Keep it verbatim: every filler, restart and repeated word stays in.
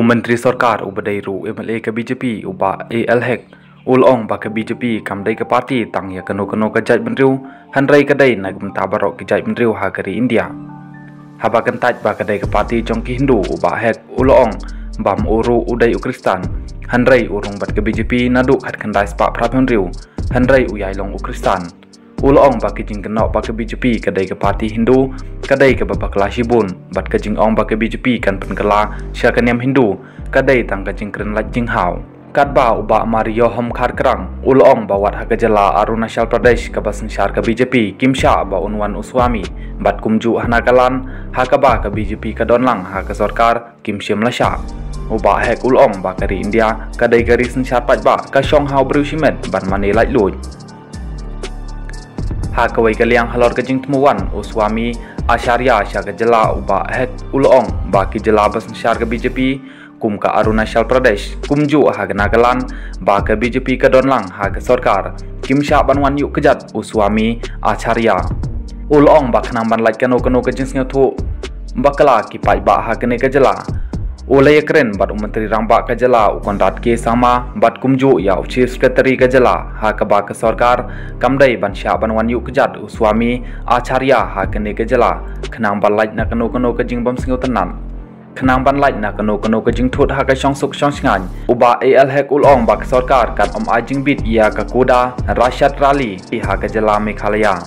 Myntri sorkar uba dei ruh u M L A ka B J P u Bah A L Hek u la ong ba ka B J P kam dei ka party tang ïa kano kano ka jaitbynriew, hynrei ka dei na ka bynta baroh ki jaitbynriew ha ka ri India. Haba kyntait ba ka dei ka party jong ki Hindu, u Bah Hek u la ong ba ma u ruh u dei u Khristan, hynrei u rung bad ka B J P naduh khatkhyndai spah phra hynriew, hynrei u ïai long u Khristan. U la ong ba ka jingkynnoh ba ka B J P ka dei ka party Hindu ka dei kaba bakla shibun, bad ka jingong ba ka B J P kan pynkylla sha ka niam Hindu ka dei tang ka jingkren lait jinghaw. Katba u Bah Mariyohom Kharkrang u la ong ba wat ha ka jylla Arunachal Pradesh kaba synshar ka B J P kim shah ba un wan u Swami bad kumjuh ha Nagaland ha kaba ka B J P ka don lang ha ka sorkar kim shym la shah. U Bah Hek u la ong ba ka ri India ka dei ka ri synshar paidbah, ka shong ha u briew shimet ban mane laitluid. Ha kawei ka liang, halor ka jingthmu wan u Swami Acharya sha ka jylla, u Bah Hek u la ong ba ki jylla ba synshar ka B J P kum ka Arunachal Pradesh kumjuh ha ka Nagaland ba ka B J P ka don lang ha ka sorkar kim shah ban wan ïuh kjat u Swami Acharya. U la ong ba khnang ban lait kano kano ka jingsngewthuh bakla ki paidbah ha kane ka jylla, u la ïakren bad u Myntri Rangbah ka jylla u Conrad K Sangma bad kumjuh ïa u Chief Secretary ka jylla ha kaba ka sorkar kam dei ban shah ban wan ïuh kjat u Swami Acharya ha kane ka jylla khnang ban lait na kano kano ka jingbymsngewtynnat, khnang ban lait na kano kano ka jingthut ha ka shongsuk shongshngaiñ. U Bah A L Hek u la ong ba ka sorkar kan ym ai jingbit ïa ka Kuda Rachad Rally ha ka jylla Meghalaya.